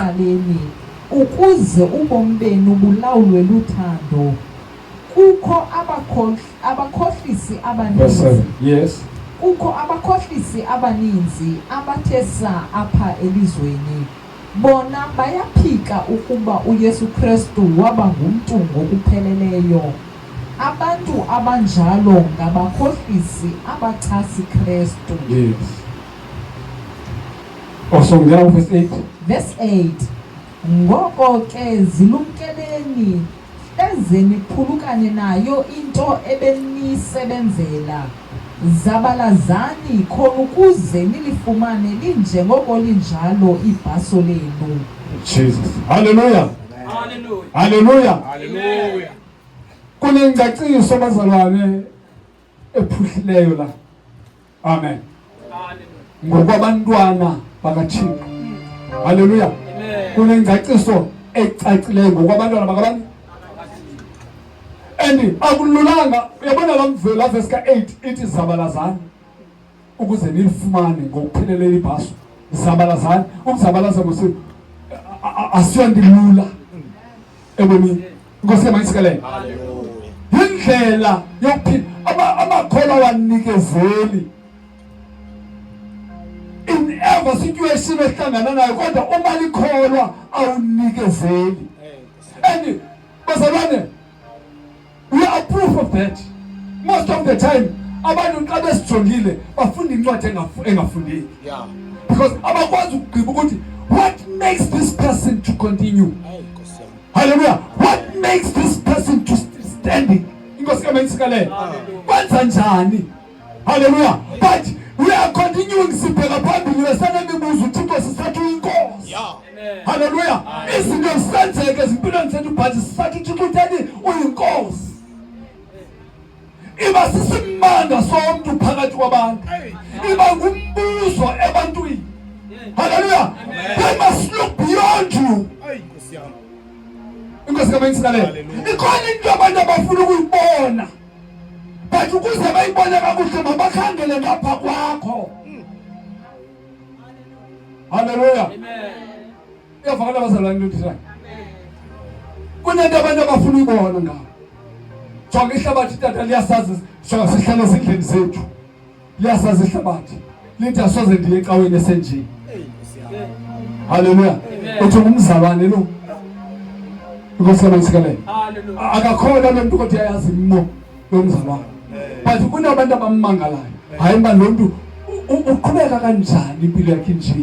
ekuqaleni, ukuze ubomi benu bulawulwe luthando. Kukho abakhohlisi Verse abaninzi. 7. Yes. Kukho abakhohlisi abaninzi abathe saa apha elizweni. Bona bayaphika ukuba uYesu Kristu waba ngumntu ngokupheleleyo. Abantu abanjalo ngabakhohlisi abachasi Kristu. Yes. Oh, so ngena ku verse 8. Verse 8. Ngoko ke zilumkeleni, hleze niphulukane nayo into ebeniyisebenzela. Zabalazani khon'ukuze nilifumane linjengoko linjalo ibhaso lenu. Jesus. Hallelujah. Hallelujah. Hallelujah. Hallelujah. Kunengcaciso bazalwane ephuhlileyo la. Amen. Ngokwabantwana bakaThixo. Haleluya. Kunengcaciso ecacileyo ngokwabantwana bakabani? And akululanga, uyabona la mvelo verse ka-8 ithi zabalazani ukuze nilifumane ngokupheleleyo ibhaso. Zabalazani, ukuzabalaza ngosi asiyonto ilula ebomini. Inkosi yamayisikelele. Yindlela yokuphila. Amakholwa awanikezeli in ever situation ohlangana nayo, kodwa uma likholwa awunikezeli. And bazalwane, we are proof of that. Most of the time abantu xa besijongile bafunda incwadi engafundeki, because abakwazi ukugqiba ukuthi what makes this person to continue. Hallelujah. What makes this person to standing? Inkosi kamayisikelele. Kwenza njani? Hallelujah. But we are continuing, sibheka phambili besanemibuzo, uThixo sisathi uyinkosi. Hallelujah. Izinto zisenzeke ezimpilweni zethu, but sisathi uThixo utheni? Uyinkosi. Iba sisimanga somntu phakathi kwabantu. Iba ngumbuzo ebantwini. Hallelujah. They must look beyond you. Inkosi kamayisikelele. Ikhona into abantu abafuna ukuyibona, but ukuze bayibone kakuhle mabakhangele ngapha kwakho. Haleluya. Iyavakala bazalwane into ndithethayo? Kunento abantu abafuna uyibona ngawo. Jonga ihlabathi tata, liyasazi. Jonga, sihlala ezindlini zethu, liyasazi ihlabathi, lithi asoze ndiye ecaweni esenje. Haleluya. Uthi ngumzalwane lo. Inkosi yamayisikelele. Akakhona lo mntu, kodwa uyayazi imo yomzalwane, but kunabantu abamangalayo, hayi mba lo mntu uqhubeka kanjani impilo yakhe nje.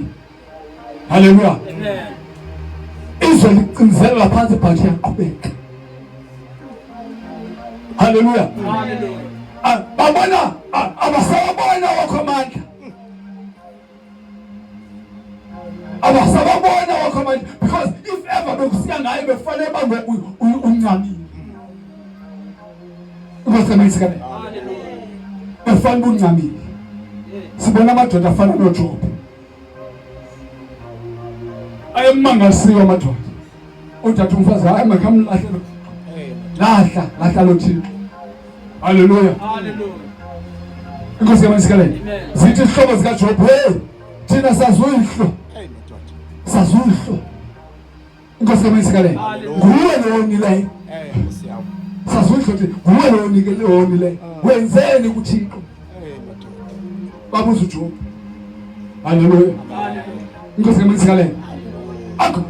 Haleluya. Izwe licinzelela phansi, but uyaqhubeka. Haleluya. Babona abasawabona wakho amandla, abasababona wakho amandla, because if ever bekusiya ngayo bekufanele bangwe uncamile. Inkosi yamayisikelele. Bekufanele uncamile. Sibona amadoda afana noJob, ayemangalisiwe amadoda. Uthatha umfazi, hayi makamlahle lo, lahla, lahla lo Thixo. Haleluya. Inkosi yamayisikelele. Zithi izihlobo zikaJob, hey, thina sazuyihlo, sazuyihlo. Inkosi yamayisikelele. Nguwe lo wonileyo, sazuyihlo thi, nguwe lo wonileyo. Wenzeni kuThixo? Babuza uJob. Haleluya. Inkosi yamayisikelele.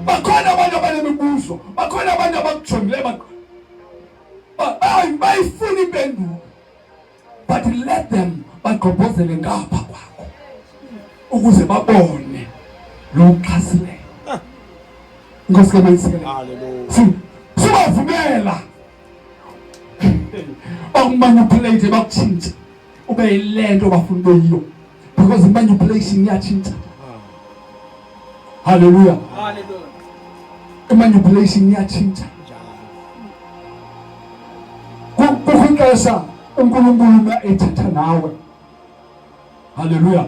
Bakhona abantu abanemibuzo, bakhona abantu abakujongileyo, bayifuna impendulo, but let them bagqobhozele ngapha kwakho ukuze babone lo uxhasileyo. Inkosi kamayisikelele. Sibavumela bakumanipulate, bakutshintshe ube yile nto bafuna ube yiyo, because imanipulation iyatshintsha. Haleluya. Imanipulation iyatshintsha. Kukho ixesha uNkulunkulu uma ethetha nawe, haleluya,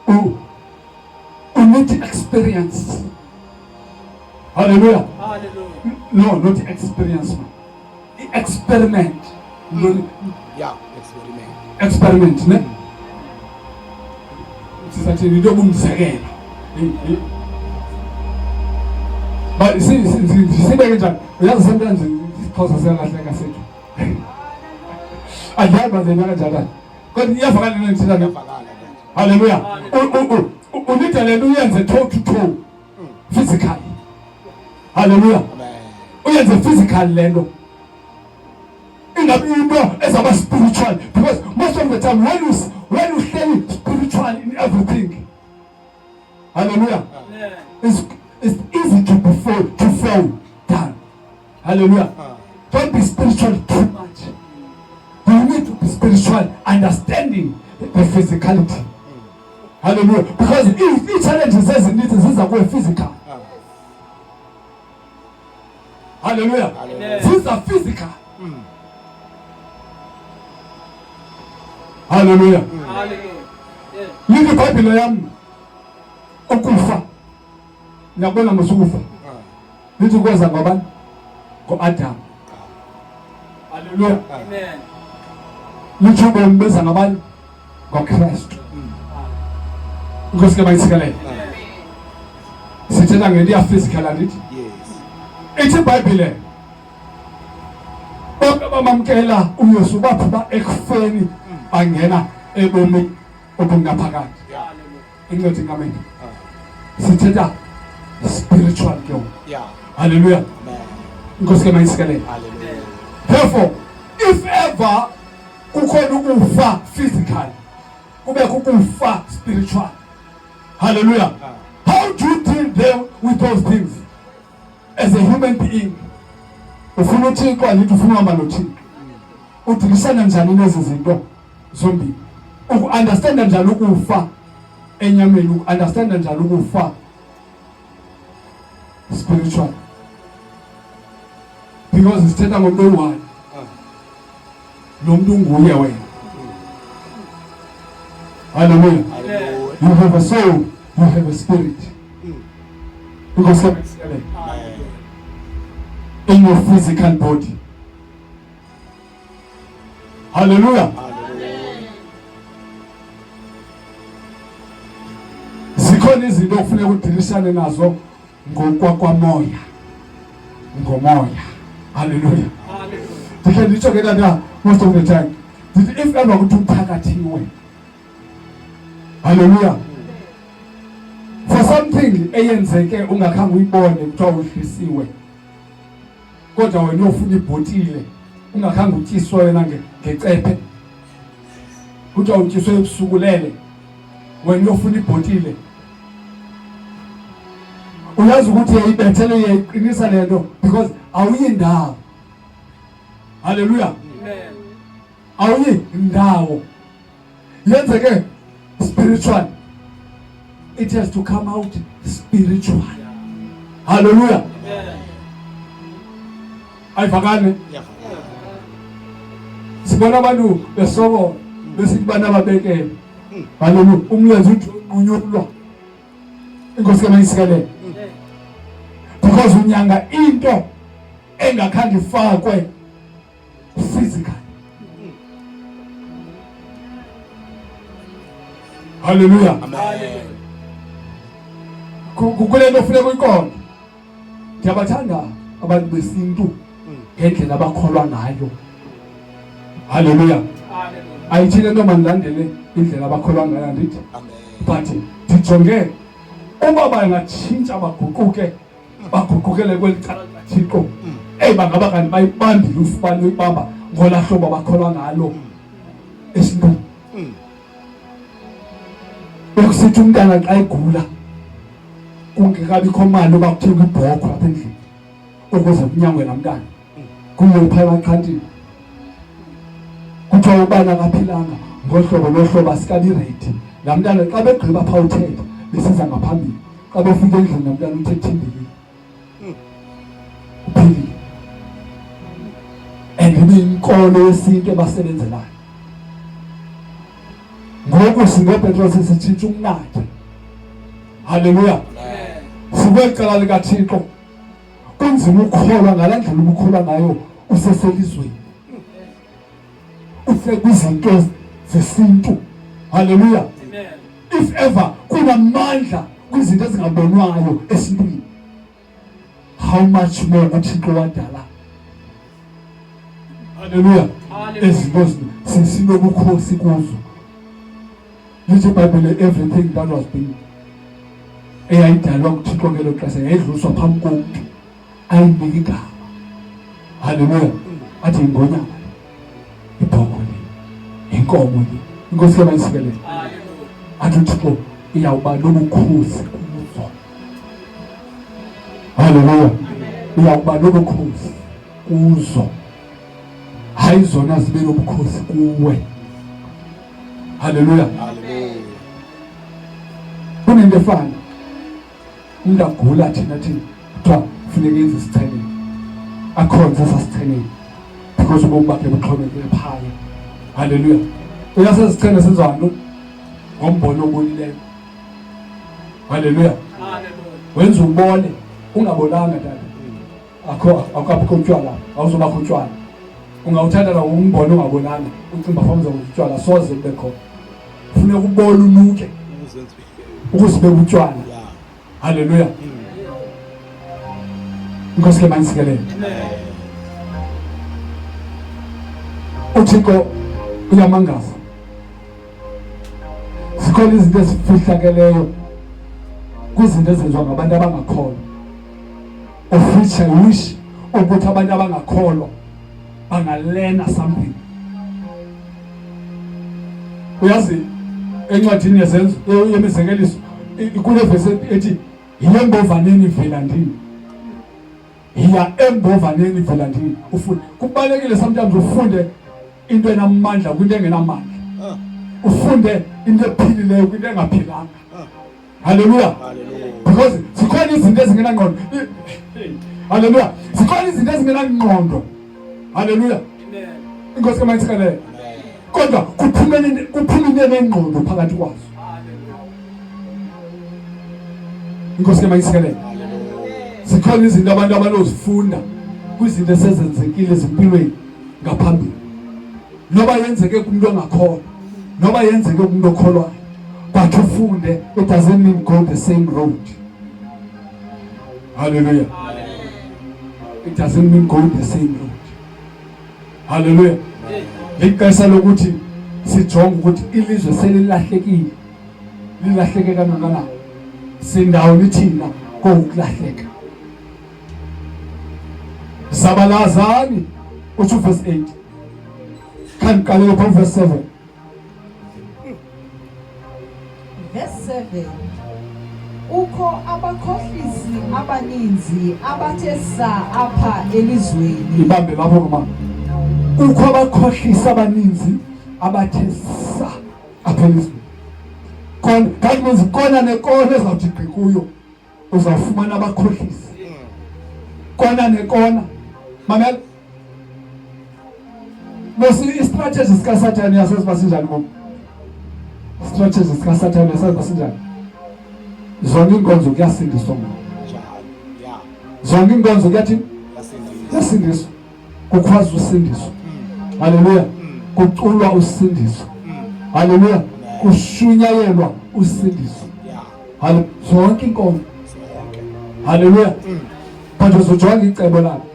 you need experience. Haleluya. No, not experience, man, i-experiment. Yeah, experiment. Experiment ne, sizathini into yobumzekelo. Ba sibeke njani? Uyazi sometimes isiXhosa siyalahleka sethu. Andiyazi uba zenzeka kanjani. Kodwa iyavakala into endithetha ngayo. Hallelujah. Unide le nto uyenze toe to toe. Physically. Hallelujah. Uyenze physical le nto. Ingabi into ezaba spiritual because most of the time when you when you hleli spiritual in everything. Hallelujah. Amen. It's, it's easy to be fall, to fall down. Hallelujah. Ah. Don't be spiritual too much. You need to be spiritual, understanding the physicality. Hallelujah. Because if challenges ezininzi ziza kuwe physical. Ah. Hallelujah. Ziza physical. Mm. Hallelujah. Hallelujah. Lithi iBhayibhile yam ukufa. Ngiyakubona musukufa. Lithi kweza ngobani? Ngo-Adam. Hallelujah. Amen. Lithi ubomi beza ngabani? NgoKristu. Inkosi ke mayisikelele. Sithetha ngento ya physical andithi? Yes. Ithi iBhayibhile bonke abamamkela uYesu baphuma ekufeni bangena ebomini obungaphakathi. Incwadi kaMen. Sithetha spiritual ke ngoku. Yeah. Hallelujah. Amen. Inkosi ke mayisikelele. Hallelujah. Therefore, if ever kukhona ukufa physical, kubekho ukufa spiritual. Hallelujah. How do you deal them with those things as a human being? Ufuna uThixo andithi ufuna uhamba noThixo. Udilisana njani nezi zinto zombini? Uku-understanda njani ukufa enyameni? Uku-understanda njani ukufa spiritual? Because sithetha ngomntu oyi-one. Lo mntu unguye wena. Hallelujah. Hallelujah. You have a soul, you have a spirit. Because in your physical body. Hallelujah. Hallelujah. Zikhona izinto okufuneka udilishane nazo ngokwakwamoya. Ngomoya. Hallelujah. Ndikhe nditsho ke tata most of the time. Ndithi if ever kuthi uthakathiwe. Hallelujah. For something eyenzeke ungakhange uyibone kuthiwa udlisiwe. Kodwa wena uyofuna ibhotile ungakhange utyiswe wena ngecephe. Kuthiwa utyiswe ebusuku lele. Wena uyofuna ibhotile. Uyazi ukuthi uyayibethele uyayiqinisa le nto because awuyi ndawo. Hallelujah. Amen. Awuyi ndawo. Yenzeke spiritual. It has to come out spiritual. Hallelujah. Amen. Ayivakali. Sibona abantu besokola besithi bana babekele. Hallelujah. Umlenze uthi unqunyulwa. Inkosi ke mayisikelele. Because unyanga into engakhange ifakwe physical. Hallelujah. Amen. Kule nto funeka uyiqonde. Ndiyabathanda abantu besintu ngendlela abakholwa ngayo. Hallelujah. Hallelujah. Ayithi le nto mandilandele indlela abakholwa ngayo andithi. Amen. But ndijonge uba bangatshintsha baguquke baguqukele kweli cala likaThixo. Eyi bangaba kanti bayibambile ufubane uyibamba ngolaa hlobo abakholwa ngalo esintwini. Bekusithi umntana xa egula kungekabikho mali uba kuthengwe ibhokhwe apha endlini ukuze kunyangwe laa mntana kuye phaa emaxhantini kuthiwa ubana akaphilanga ngohlobo lohlobo asikabi ready laa mntana xa begqiba phaa uthetha besiza ngaphambili xa befika endlini laa mntana uthe thimbilile uphilile and ibe inkolo yesintu ebasebenzelayo ngoku singoPetros sitshintsha umnatha. Haleluya. Sikweli cala likaThixo kunzima ukukholwa ngala ndlela ubukholwa ngayo useselizweni usekwizinto zesintu. Haleluya. If ever kunamandla kwizinto ezingabonwayo esintwini. How much more uThixo wadala? Haleluya. Ezinto sinobukhosi kuzo. Lithi iBhayibhile everything that was being eyayidalwa nguThixo ngelo xesha yayidluliswa phambi komntu ayinike igama. Haleluya. Athi ingonyama ibhokhwe le, inkomo le. Inkosi ke mayisikelele. Athi uThixo iyawuba nobukhosi kuzo. Haleluya. Uyawuba nobukhosi kuzo. Hayi zona zibe nobukhosi kuwe. Haleluya. Kunento efana umuntu agula thina thina kuthiwa kufuneka enze isicheneni akhonze esasicheneni because ubomi bakhe buxhomekeke phaya. Haleluya. Uyasesichene senziwa ntoni? Ngombono obonileyo. Haleluya. Wenza ubone ungabolanga tata. Akho akukabikho utywala, awuzobakho utywala. Ungawuthatha la umbone ungabonanga, ucimba famza utywala soze kube khona. Funeka ubone unuke ukuze ube utywala. Haleluya. Inkosi ke mayisikelele. UThixo uyamangaza. Zikhona izinto ezifihlakeleyo kwizinto ezenziwa ngabantu abangakholwa. Of which I wish ukuthi abantu abangakholwa bangalena something. Uyazi encwadini yezenzo yemizekeliso kule verse ethi yiya embovaneni velandini. Yiya embovaneni velandini ufunde. Kubalekile sometimes ufunde into enamandla kwinto engenamandla. Ah. Ufunde into ephilileyo kwinto engaphilanga. Ah. Haleluya. Because zikhona izinto ezingenangqondo. Haleluya. Zikhona izinto ezingenangqondo. Haleluya. Inkosi kamayisikelele. Kodwa kuphumeni kuphuma into enengqondo phakathi kwazo. Inkosi kamayisikelele. Zikhona izinto abantu abanozifunda kwizinto esezenzekile ezimpilweni ngaphambili. Noba yenzeke kumuntu ongakholwa, noba yenzeke kumuntu okholwayo. But ufunde it doesn't mean go the same road. Hallelujah. It doesn't mean go the same road. Hallelujah. Lixesha lokuthi sijonge ukuthi ilizwe selilahlekile. Lilahleke kangakanani? Sindawo thina kokulahleka. Zabalazani utsho verse 8. Khandiqalele phaa verse 7. Verse 7 Kukho abakhohlisi abaninzi abathe saa apha elizweni. Ibambe lapho mama. Kukho abakhohlisi abaninzi abathe saa apha elizweni. Kona that means kona nekona ezawuthi gqi kuyo uzawufumana abakhohlisi. Kona nekona. Mamela. Bese istrategy sikaSathane yasazi uba sinjani ngoku. Strategy sikaSathane yasazi uba sinjani. Zonke iinkonzo kuyasindiswa ngoku. Zonke iinkonzo kuyathini? Kuyasindiswa. Kukhwazwa usindiso. Haleluya. Kuculwa usindiso. Haleluya. Kushunyayelwa usindiso. Haleluya. Zonke iinkonzo. Haleluya. But uzojonga icebo lakhe.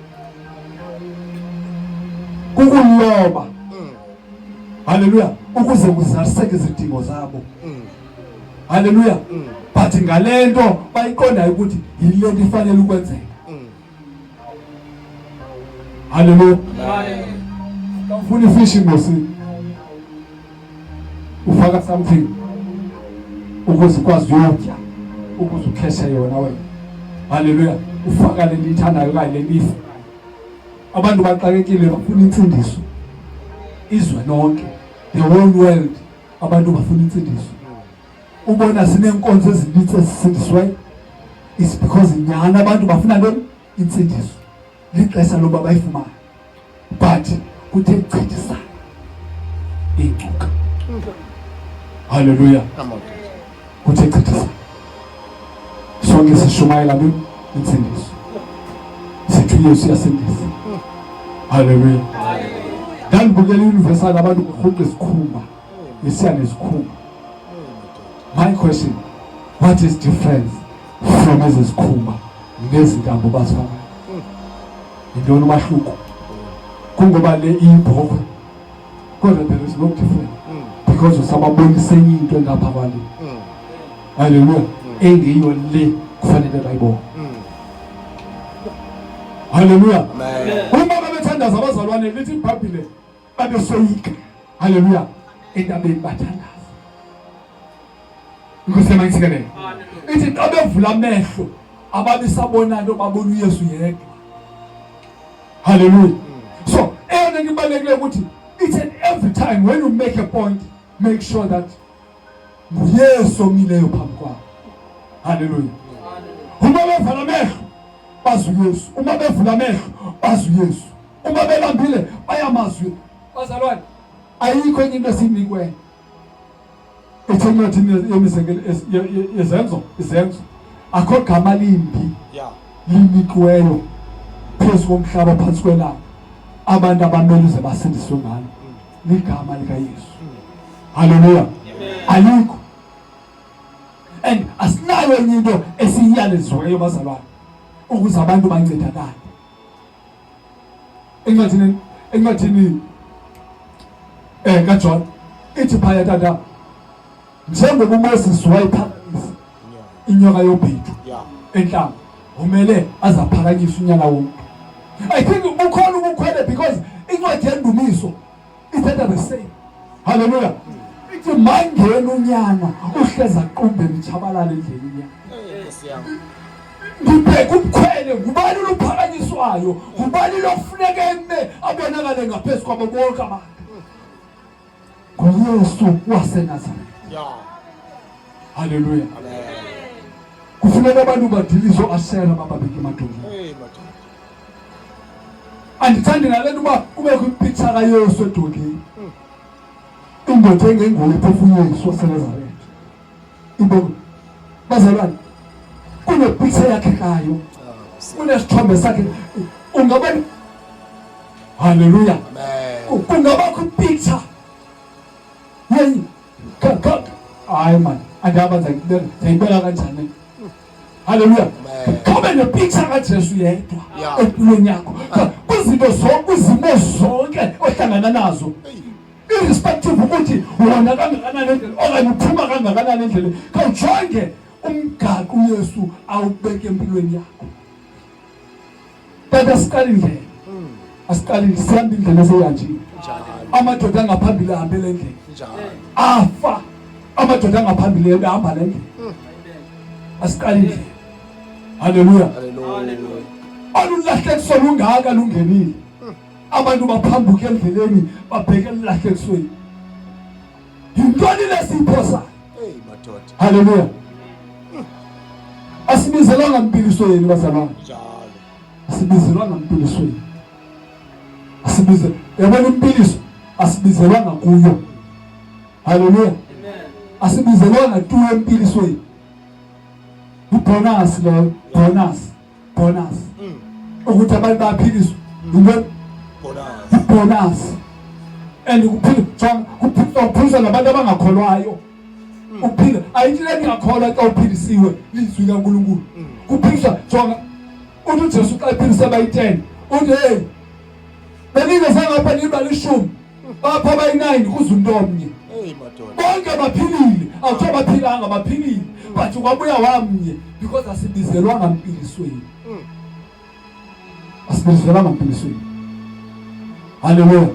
Kukuloba. Haleluya. Ukuze kuzaliseke izidingo zabo. Haleluya. But ngalento bayiqondayo ukuthi yile nto ifanele ukwenzeka. Haleluya. Ufuna ifishi ngosi. Ufaka something ukuze ukwazi uyotya ukuze ukheshe yona wena. Haleluya. Ufaka le nto ithandayo okanye le nto ifunayo. Abantu baxakekile bafuna insindiso. Izwe lonke, the whole world, abantu bafuna insindiso. Ubona sineenkonzo ezininzi ezisindisweyo is because nyhani abantu bafuna ntoni? Insindiso. Lixesha loba bayifumane. But kuthe chithisana iingcuka. Haleluya. Kuthe chithisana. Sonke sishumayela ntoni? Insindiso. Sithi uYesu uyasindisa. Haleluya. Ndandibukela iUniversal abantu berhuqa izikhumba, besiya nezikhumba. My question, what is difference from ezi zikhumba nezi ntambo bazifakayo? Yintoni umahluko? Kungoba le iyibhokhwe, kodwa there is no difference because usababonisa enye into engapha kwale. Haleluya, engeyiyo le kufanele bayibone. Haleluya. Uma babethandaza abazalwane, lithi iBhayibhile babesoyika. Haleluya, entabeni bathandaza. Inkosi yamayisikelele. Ithi xa bevula amehlo ababisabona nto, babona uYesu yedwa. Haleluya. So eyona nto ibalulekileyo ukuthi each and every time when you make a point, make sure that nguYesu omileyo phambi kwabo. Haleluya. Uma bevala amehlo bazi uYesu, uma bevula amehlo bazi uYesu, uma belambile bayamazi. Bazalwane, ayikho enye into esiyinikweyo. Ithi encwadini yemizekelo yezenzo, izenzo, akho gama limbi linikiweyo phezu komhlaba phantsi kwelanga abantu abamele uze basindiswe ngalo, ligama likaYesu. Haleluya. Alikho. And asinayo enye into esiyiyaleziweyo bazalwane ukuze abantu bancedakale. Encwadini kaJohn ithi phaya, tata, njengoba uMoses wayiphakamisa inyoka yobhedu entlango, umele azaphakanyisa unyana womntu. I think bukhona ubukhwele because incwadi yendumiso ithetha the same. Haleluya. Ithi mangena unyana uhleza qumbe mtshabalala endleleni yakhe. Ngibheka ubukhwele, ngubani oluphakanyiswayo, ngubani lokufuneka eme abonakale ngaphezu kwabo bonke abantu? NguYesu waseNazaretha. Haleluya. Kufuneka abantu badilizwe asera bababeke emadongeni. Andithandi nale nto uba kubekho ipicture kaYesu edongeni, indoda engenguye phofu uYesu waseNazaretha ibe. Bazalwane, kunepicture yakhekayo, kunesithombe sakhe ungaba. Haleluya. Kungabakho ipicture yeyi. Hayi man, andihamba, ndiyibeka kanjani? Haleluya. Khawube nepicture kaJesu yedwa empilweni yakho, kwizinto zonke, kwizimo zonke ohlangana nazo, irrespective ukuthi wona kangakanani endlela okanye uphuma kangakanani endleleni, khawujonge umgaqo uYesu awubeke empilweni yakho. Tata, siqala indlela, asiqali, sihamba indlela eseyanjile. Amadoda angaphambili ahambe le ndlela, afa. Amadoda angaphambili ebehamba le ndlela, asiqali indlela. Haleluya. Olulahlekiso lungaka lungenile, abantu baphambuka endleleni babheke elulahlekisweni. Yintoni lesiyiphosayo? Haleluya. Asibizelwanga mpilisweni bazalwane, asibizelwanga mpilisweni, asibize, yabona, impiliso asibizelwanga kuyo. Haleluya. Asibizelwanga tu empilisweni, ibonus leyo, bonus, bonus. Ukuthi abantu bayaphiliswa yintoni? Ibonus. And kuphila, jonga, kuphiliswa nabantu abangakholwayo. Uphila ayithi le ngiyakholwa xa uphilisiwe lizwi kaNkulunkulu. Kuphiliswa, jonga, uthi uJesu xa ephilisa abayi-10, uthi hey, beningezangapha niba 10, bapha abayi-9, kuze umntu omnye. Bonke baphilile, awuthiwa baphilanga, baphilile, but kwabuya wamnye because asibizelwanga mpilisweni, asibizelwanga mpilisweni. Haleluya.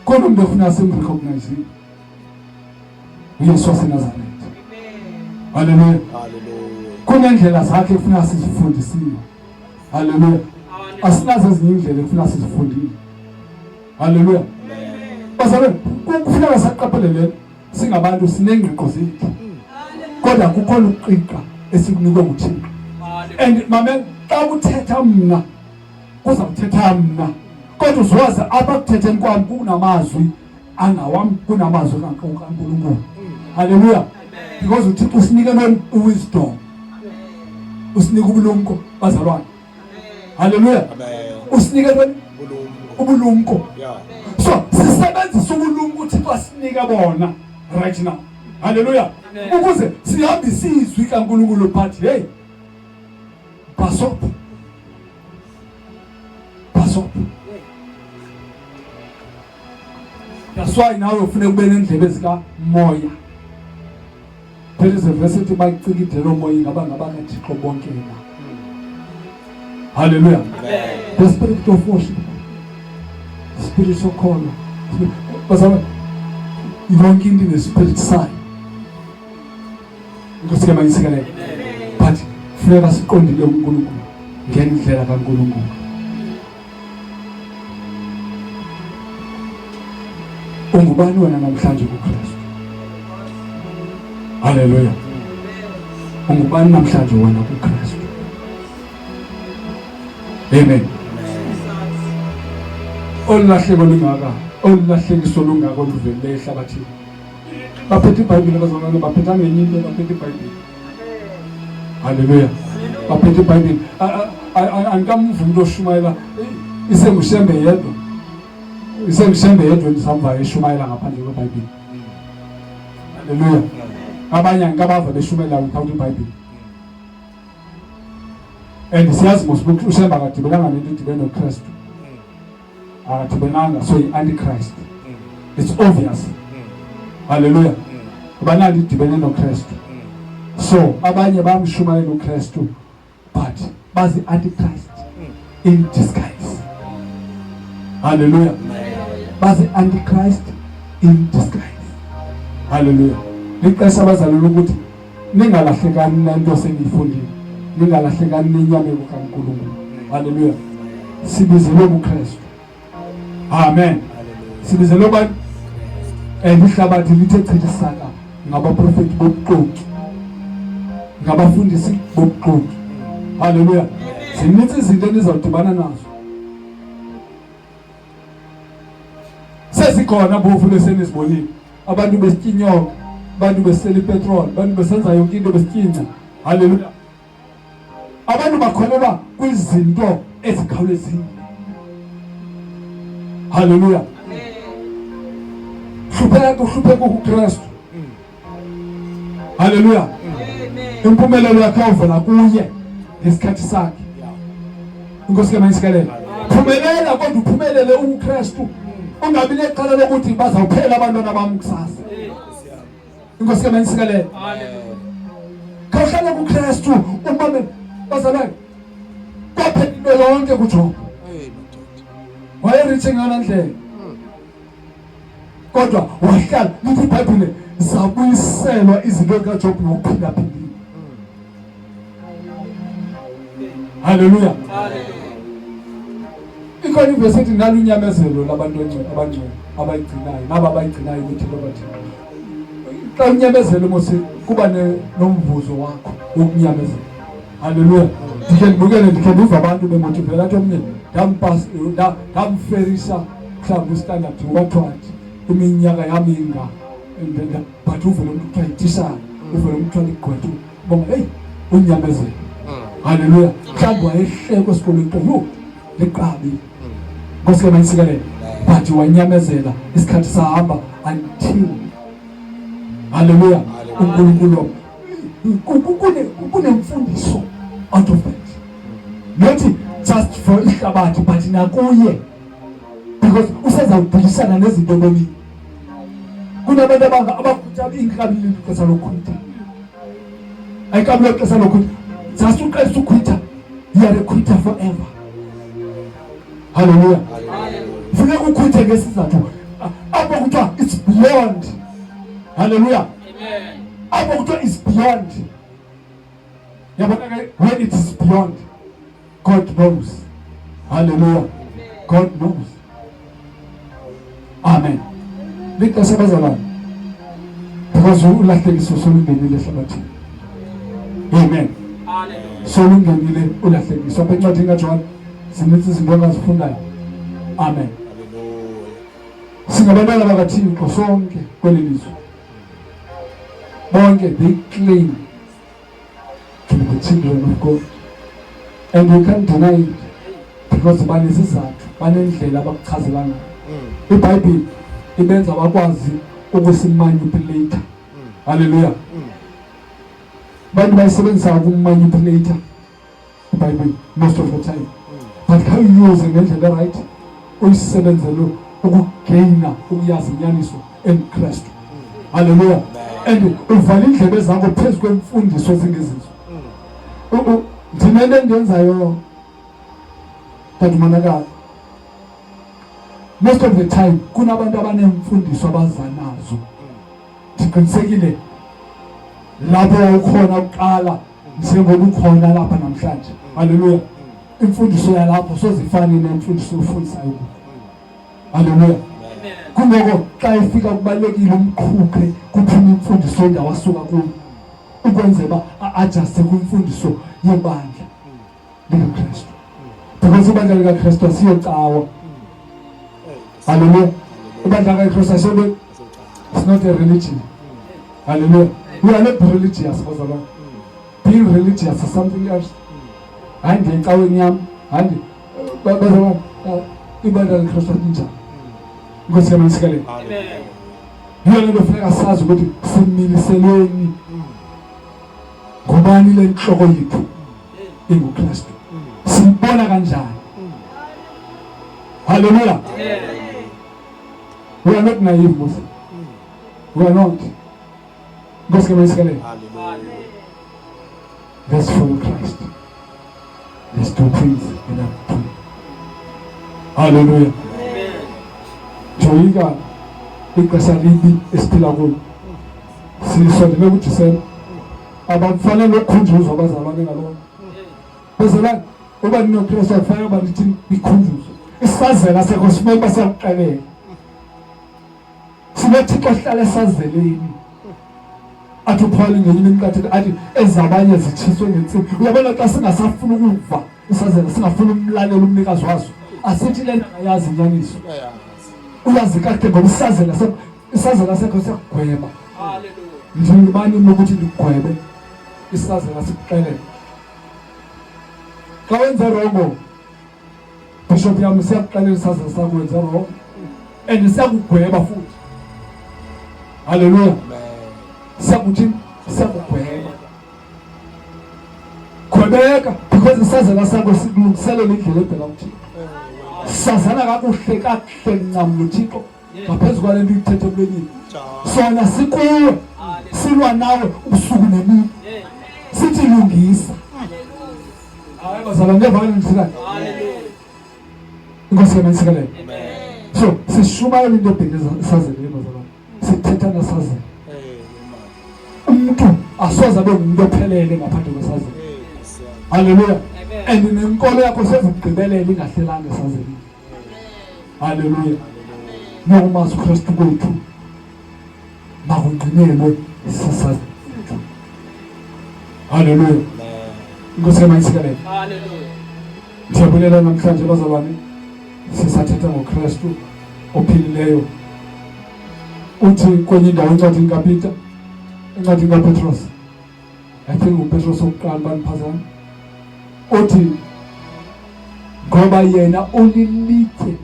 Khona umuntu efuna simrecognize, uYesu waseNazaretha. Haleluya. Kunendlela zakhe efuna sizifundisiwe. Haleluya. Asinazo ezinye indlela efuna sizifundile. Haleluya. Bazalwane, kufuneka saqaphele le, singabantu sinengqiqo zethu, kodwa kukhona ukuqiqa esikunikwe nguThixo. And mame, xa kuthetha mna, kuzawuthetha mna, kodwa uzowazi apha kuthetheni kwami kunamazwi angawam, kunamazwi kaNkulunkulu. Haleluya. Because uThixo usinike ntoni? Uwisdom. Usinike ubulumko, bazalwane. Haleluya. Usinike ntoni? Ubulumko. So sisebenzisa ubulumko uThixo asinika bona right now. Haleluya. Ukuze sihambise izwi kaNkulunkulu, but hey, basop. Ubishop. That's why nawe ufuneka ube nendlebe zikamoya. There is a verse ethi bacikide loo moya ingaba ngabakaThixo bonke na. Hallelujah. The spirit of worship. Spirit sokholo. Bazalwane, yonke into inespirit sayo. Inkosi ke mayisikelele. But funeka siqondile uNkulunkulu ngendlela kaNkulunkulu. Ungubani wena namhlanje kuKristu? Haleluya. Ungubani namhlanje wena kuKristu? Amen. Olulahleko lungaka, olulahlekiso lungaka oluvelileyo ehlabathini. Baphethe iBhayibhile abazalwane, baphethe ngenye into, baphethe iBhayibhile. Haleluya. Baphethe iBhayibhile. Andikamva umntu oshumayela isenguShembe yedwa. IsenguShembe yedwa endisamvayo eshumayela ngaphandle kweBhayibhile. Haleluya. Abanye angikabava beshumayela without iBhayibhile. And siyazi mos uShembe akadibenanga nento idibene noKristu. Akadibenanga, so yi-antichrist. It's obvious. Hallelujah. Abanandi idibene noKristu. So abanye bamshumayela uKristu but bazi antichrist in disguise. Hallelujah. Bazi antichrist in disguise. Hallelujah. Lixesha abazalwane ukuthi ningalahlekani nento seniyifundile. Ningalahlekani nenyameko kaNkulunkulu. Hallelujah. Sibizelwe kuKristu. Amen. Sibizelwe bani? And ihlabathi lithe chithi saka ngabaprofeti bobuxoki. Ngabafundisi bobuxoki. Hallelujah. Zininzi izinto enizawudibana nazo. Sezikhona bofu lesenizibonile. Abantu besitya inyoka, abantu besela ipetrol, abantu besenza yonke into besityinca. Hallelujah. Abantu bakholelwa kwizinto ezikhawulezile. Haleluya. Hlupheka uhlupheka kuKristu. Haleluya. Impumelelo yakhe uvela kuye ngesikhathi sakhe. Inkosi ke mayisikelele. Phumelela kodwa uphumelele uKristu. Ungabi necala lokuthi bazawuphela abantwana bami kusasa. Inkosi ke mayisikelele. Khawuhlale kuKristu umame bazalwane. Kwaphela into yonke kuJob. Wayeriche ngeyona ndlela. Kodwa wahlala lithi iBhayibhile zabuyiselwa izinto zikaJob ngokuphindaphindile. Haleluya. Ikhona ivesi ethi nalunyamezelo labantu abangcwele abayigcinayo naba abayigcinayo imithelo kaThixo. Xa unyamezela mose kuba nomvuzo wakho wokunyamezela. Haleluya. Ndikhe ndibukele ndikhe ndiva abantu bemotivela athi omnye ndamferisa mhlawumbi istandard what iminyaka yami inga but uvele umntu kuthiwa yitishala uvele umntu kuthiwa ligqwetha bonga heyi unyamezela. Haleluya. Mhlawumbi wayehlekwa esikolweni kuthiwa yho liqabi. Nkosi ke mayisikelele. But wanyamezela isikhathi sahamba until haleluya uNkulunkulu kunemfundiso out of that. Not just for ihlabathi but nakuye because usezawudibisana nezinto ebomini. Kunabantu abakhutha inkabi ixesha lokukhwitha. Ayikabi ixesha lokukhwitha. Just uqalisa ukhwitha, you are a quitter forever. Hallelujah. Funeka ukhwithe ngesizathu apho kuthiwa it's beyond. Hallelujah. Amen. Apho kuthiwa it's beyond. Yabona ke when it is beyond God knows. Hallelujah. God knows. Amen. Lixesha bazalwane. Because ulahlekiso solungenile ehlabathini. Amen. Solungenile ulahlekiso. Apha encwadini kaJohn zininzi izinto ongazifundayo. Amen. Singabantwana bakaThixo sonke kweli lizwe. Bonke they claim to be the children of God. And you can't deny it because banesizathu, banendlela abakuchazela ngayo. IBhayibhile ibenza bakwazi ukusimanipulate. Hallelujah. Abantu bayisebenzisa ukumanipulate iBhayibhile most of the time. But khawuyuze ngendlela right uyisebenzele ukugeyina ukuyazi inyaniso enguKristu. Haleluya. And uvala indlebe zakho phezu kwemfundiso ezingezizo. Ndinento endiyenzayo tatumanakala. Most of the time kunabantu abanemfundiso abazanazo. Ndiqinisekile lapho wawukhona kuqala njengoba ukhona lapha namhlanje. Haleluya. Imfundiso yalapho sozifani nemfundiso ofundisayo ngoku. Haleluya. Kungoko xa efika kubalekile umqhuqhe kuphume imfundiso yendawo asuka kuyo ukwenzela uba a-ajaste kwimfundiso yebandla likaKristu. Because ibandla likaKristu asiyocawa. Haleluya. Ibandla likaKristu asiyo, it's not a religion. Hallelujah. We are not religious, bazalwane. Being religious is something else. Hayi ndiye ecaweni yam, hayi bazalwane, ibandla likaKristu linjani? Inkosi yam isikelele. Yiyo le nto funeka sazi ukuthi similiselweni ngubani le ntloko yethu inguKristu. Simbona kanjani? Hallelujah. We are not naive, Musa. We are not. Nkosi ke mayisikelele. Let's follow Christ. Let's do things in our truth. Hallelujah. Joyika ixesha libi esiphila kulo. Sisondele kuDisemba. Abakufanele ukukhunjuzwa abazalwane ngaloo. Bazalwane, uba ninoKristu akufanele uba nithi nikhunjuzwe. Isazela sakho simele uba siyakuxelela. SinoThixo ohlala esazeleni. Athi uPaul ngenye imini xa ethetha athi ezabanye zitshiswe ngentsimbi. Uyabona xa singasafuni ukuva isazela, singafuni umlalela umnikazi waso, asithi le nto akayazi inyaniso. Uyazi kakuhle ngoba isazela sakho, isazela sakho siyakugweba. Ndingubani mna ukuthi ndikugwebe? Isazela sikuxelele. Xa wenze rongo, Bishop yami siyakuxelela isazela sakho wenze wrong and siyakugweba futhi. Haleluya. Siyakuthi siyakugweba. Gwebeka because isazela sakho sikulungiselela indlela ebheka kuThixo. Sazana kakuhle kakuhle ncam noThixo ngaphezu kwale nto uyithethe emlonyeni. Sona sikuwe silwa nawe ubusuku nemini. Sithi lungisa. Hayi bazalwane ngeva ngithina. Inkosi yami isikelele. So sishumayela into ebheke esazele bazalwane. Sithetha nasazele. Umuntu asoze abe ngumuntu ophelele ngaphandle kwesazele. Haleluya. And nenkolo yakho sezigqibelela ingahlelanga esazele. Haleluya. Nokumazi uKristu kwethu makungqinelwe sisazele. Haleluya. Inkosi yami isikelele. Hallelujah. Ndiyabulela namhlanje bazalwane sisathetha ngoKristu ophilileyo. Uthi kwenye indawo encwadini kaPeter, encwadini kaPetros. I think uPetros okokuqala baniphazana. Uthi ngoba yena ulilitye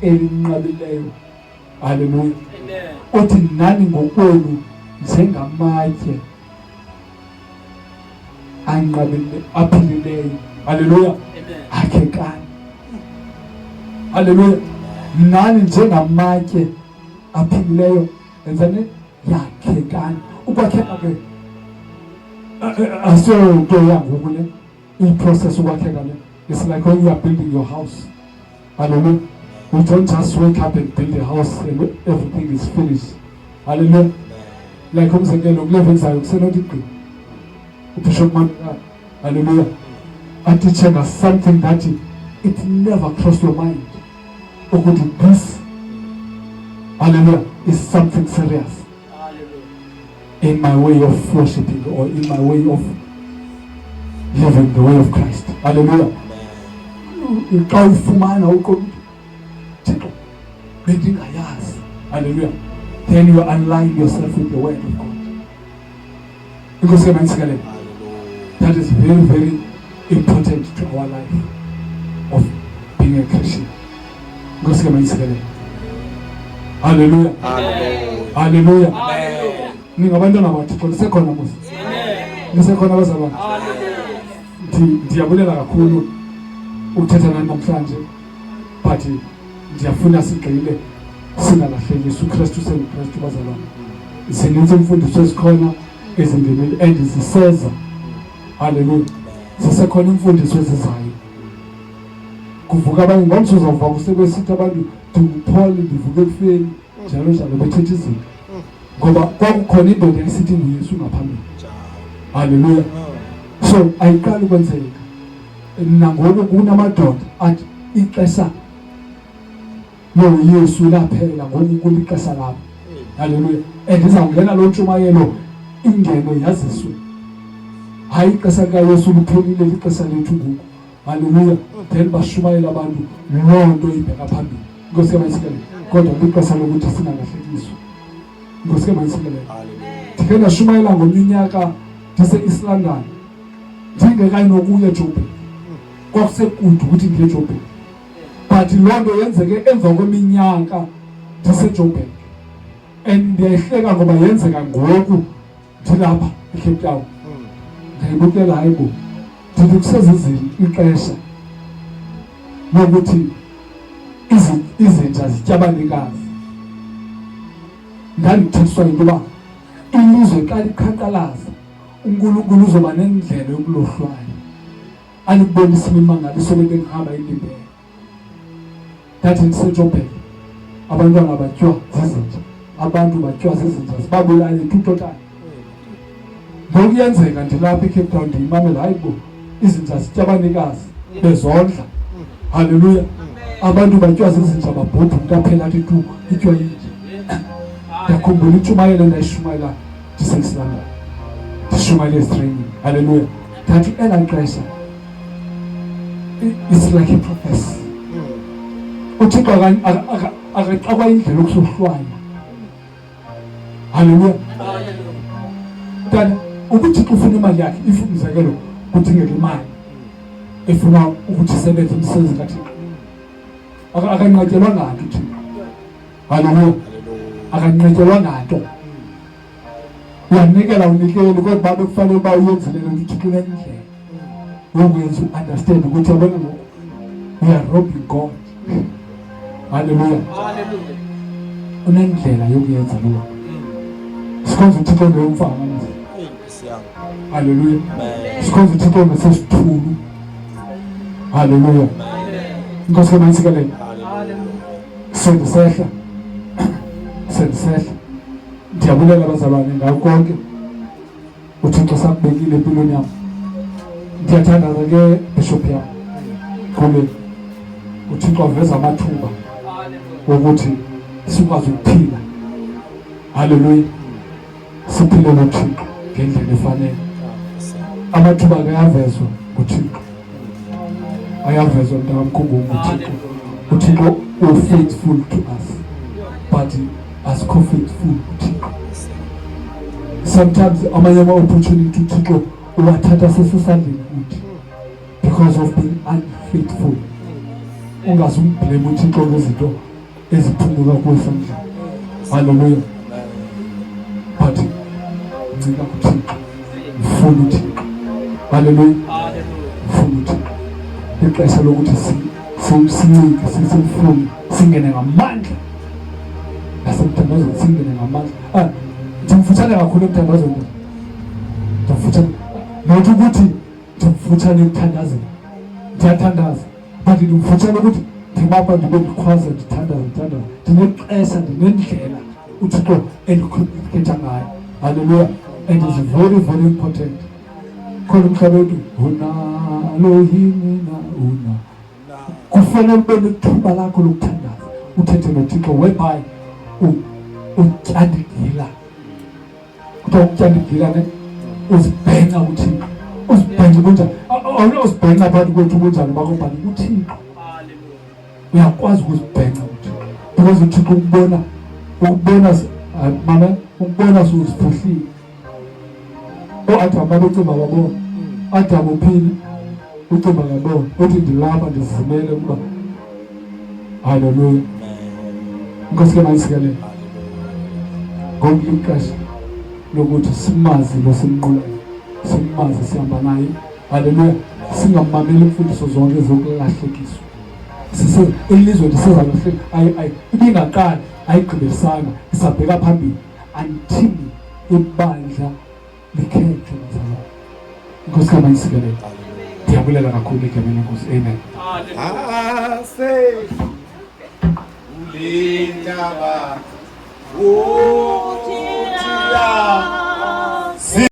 elinqabileyo. Haleluya. Amen. Uthi nani ngokwenu njengamatye anqabile aphilileyo. Haleluya. Amen. Akhekani. Haleluya. Nani njengamatye aphilileyo enzani yakhekani. Ukwakheka ke asiyonto yangoku le. I-process ukwakheka le. It's like when you are building your house. Hallelujah. We don't just wake up and build a house and everything is finished. Hallelujah. Like umzekelo kule venzayo kusenothi gqi. UBishop Manuel. Hallelujah. Atitshe something that it never crossed your mind. Ukuthi this, hallelujah, is something serious Hallelujah. in my way of worshiping or in my way of living the way of Christ. Hallelujah. Xa ufumana uqonda Thixo bendingayazi. Hallelujah. Then you align yourself with the word of God. Inkosi yami isikelele. That is very, very important to our life of being a Christian. Inkosi yami isikelele. Hallelujah. Hallelujah. Hallelujah. Hallelujah. Ningabantwana baThixo nisekhona mos. Amen. Nisekhona bazalwane. Hallelujah. Ndiyabulela kakhulu. Uthetha nani namhlanje but ndiyafuna sigxile singalahlekisi. uKristu senguKristu bazalwane. Zininzi imfundiso ezikhona ezingenile and ziseza. Haleluya. Zisekhona imfundiso ezizayo. Kuvuka abanye ngomso uzawuva kusebesithi abantu ndinguPaul ndivuke ekufeni njalo njalo bethetha izinto. Ngoba kwakukhona indoda esithi nguYesu ngaphambili. Haleluya. So ayiqali kwenzeka. Nangoku kunamadoda athi ixesha loYesu laphela ngoku kulixesha labo. Haleluya. And izawungena loo ntshumayelo ingene yaziswe. Hayi ixesha likaYesu liphelile, lixesha lethu ngoku. Haleluya. Then bashumayela abantu loo nto ibheka phambili. Inkosi kamayisikelele. Kodwa lixesha lokuthi singalahlekiswa. Inkosi kamayisikelele. Ndikhe ndashumayela ngomnye unyaka ndise-East London ndingekayi nokuya eJoburg. Kwakusekude ukuthi ndiye eJoburg. But loo nto yenzeke emva kweminyaka ndiseJoburg. And ndiyayihleka ngoba yenzeka ngoku ndilapha eCape Town. Ndiyibukela hayi bo. Ndithi kusezizini ixesha lokuthi izinja zitya abanikazi. Ndandithethiswa yinto yoba ilizwe xa liqhankqalaza uNkulunkulu uzoba nendlela yokulohlwaya alibonise imimangaliso lebengihamba ilindele. Ndathi ndiseJoburg abantwana batywa zizinja, abantu batywa zizinja zibabulale tutotana. Ngoku kuyenzeka ndilapha eCape Town ndiyimamela, hayi bo, izinja zitya abanikazi bezondla. Haleluya. Abantu batywa zizinja babhubhe, umntu aphela athi tu itywa yinja. Ndiyakhumbula intshumayelo endayishumayela ndiseIslamia, ndishumayela ezitraining. Haleluya. Ndathi elaa xesha it's like a prophecy. UThixo akaxakwa indlela yokusohlwaya. Haleluya. Tata, ukuThixo ufuna imali yakhe, if umzekelo kudingeka imali efuna ukuthi isebenze umsebenzi kaThixo. Akanqatyelwa nganto uThixo. Haleluya. Akanqatyelwa nganto. Uyanikela unikeli kodwa babe kufanele uba uyenzile le nto uThixo unendlela yokwenza u-understand ukuthi yabona ngoku we are robbing God. Haleluya. Unendlela yokuyenza loo. Sikhonza uThixo ngeyomfana manje. Haleluya. Sikhonza uThixo ngesesithulu. Haleluya. Inkosi kamayisikelele. Sendisehla. Sendisehla. Ndiyabulela bazalwane ngawo konke. uThixo sakubekile empilweni yam. Ndiyathandaza ke Bishop yam kule uThixo aveza amathuba wokuthi sikwazi ukuphila. Haleluya. Siphile noThixo ngendlela efanele. Amathuba ke ayavezwa nguThixo. Ayavezwa mntakamkhungu nguThixo. uThixo u-faithful to us but asikho faithful kuThixo. Sometimes amanye ama-opportunity uThixo uwathatha sesesandleni kuthi because of being unfaithful. Ungaze umblame uThixo ngezinto eziphumuka kuwe esandleni. Haleluya. But ncika kuThixo, mfuna uThixo. Haleluya. Mfuna uThixo. Ixesha lokuthi sincike, simfune, singene ngamandla nasemthandazweni, singene ngamandla. Ah, ndimfutshane kakhulu emthandazweni. Ndimfutshane. Not ukuthi ndimfutshane emthandazweni. Ndiyathandaza. But ndimfutshane ukuthi ndibapha ndibe ndikhwaza ndithandaza ndithandaza. Ndinexesha, ndinendlela uThixo endicommunicate ngayo. Hallelujah. And it's very, very important. Khona umhlaba wethu unalo yini na una. Kufanele ube nethuba lakho lokuthandaza uthethe noThixo whereby utyandigila. Kuthiwa ukutyandigila ne uzibhenca kuThixo. Uzibhenca kunjani? Awunozibhenca phakathi kwethu kunjani bakho but kuThixo. Uyakwazi ukuzibhenca kuThixo. Because uThixo ukubona ukubona mama ukubona suziphuhlile. OAdam babecinga babona. Adam uphile ucinga ngabona uthi ndilapha ndizimele ukuba haleluya. Inkosi ke mayisikelele. Ngoku lixesha lokuthi simazi lo simnqulayo, simazi sihamba naye. Haleluya. Singamameli imfundiso zonke zokulahlekiswa. Sise ilizwe lisezalahleka ayi ayi ibingaqali ayigqibelisanga isabheka phambili until ibandla likhethwe bazalwane. Inkosi kamayisikelele. Ndiyabulela kakhulu egameni lenkosi. Amen. Ase ulindaba uthila.